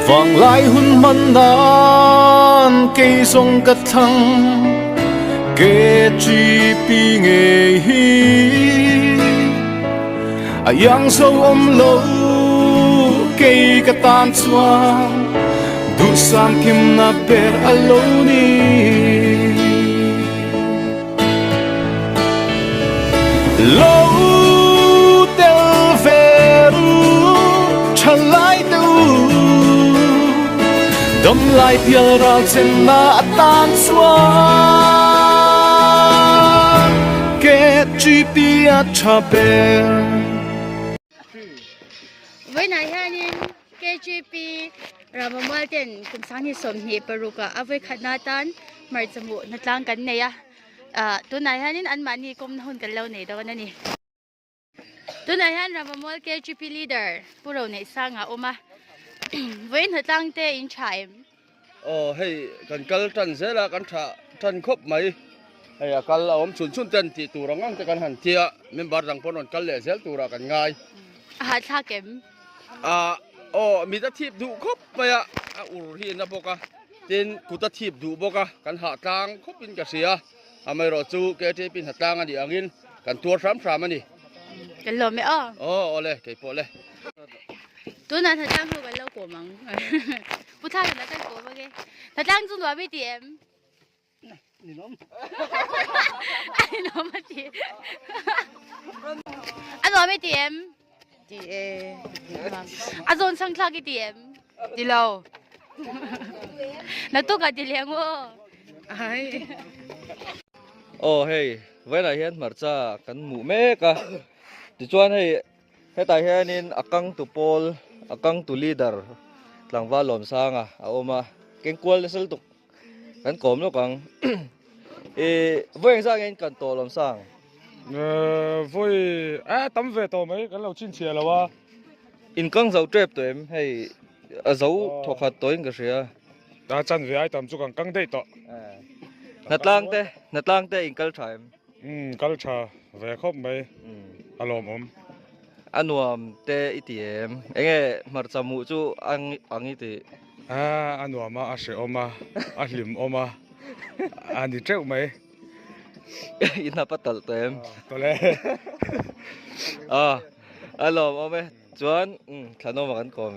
Vanglai hun hman nan kei zawng ka thlang KGP ngei hi A iang zo awm lo kei ka tan chuan duhsam kimna ber a lo ni. Lo tel ve u, tha lai te u, dam lai pial ral chenna atan chuan KGP a tha ber. Vawiinah hianin KGP Ramamual ten kum 2026 ah a vawikhatna atan hmarcha hmuh hnatlang kan nei a. Ah tunah hianin anmahni kawmna hun kan lo nei dawn a ni. Tunah hian Ramamual KGP leader Pu Roneihsanga a awm a. Vawiin hnatlang te in tha em? Aw hei kan kal tan zel a kan tha tan khawp mai. Hei a kal a awm chhun chhun ten tih tur ang ang te kan han tia member dang pawh rawn kal leh zel turah kan ngai. A hahthlak em? Ah aw mit a thip duh khawp mai a, a ur hi na bawk a, tin kut a thip duh bawk a, kan hah tlang khawp in ka hria. Amaherawh chu KTP hna tlang a nih angin kan tuar hram hram a ni. Kan lawm e aw. Aw aw le keipawh le. Tunah hna tlang ho kan lo kawm ang. Pu Thla tunah kan kawm ang e. Hna tlang chu nuam i ti em? Ninawm. A ninawm a ti. A nuam i ti em? Ti e. A zawn chhang thlak i ti em? Ti lo. Naktuk ah ti leh ang u aw. Ai. Aw hei vawiinah hian hmarcha kan hmuh mek a tichuan hei hetah hianin a kangtu pawl a kangtu leader tlangval Lawmsanga a awm a kengkual nasa lutuk kan kawm lawk ang ih vawi engzah nge in kan tawh Lawmsang? Vawi a tam ve tawh mai kan lo chhinchhiah lo a. In kang zo tep tawh em hei a zo thawkhat tawhin ka hria. Ta chan ve ai tam chu kan kang daih tawh. Hnatlang te, hnatlang te in kal tha em? Umm kal tha ve khawp mai, a lawmawm. A nuam te i ti em? Enge hmarcha muh chu ang ang i tih? A a nuam a, a hrehawm a, a hlimawm a, a ni teuh mai. I hnap a talh tawh em? Tawlh e. A, a lawmawm e. Chuan, thlanawm a kan kawm ve.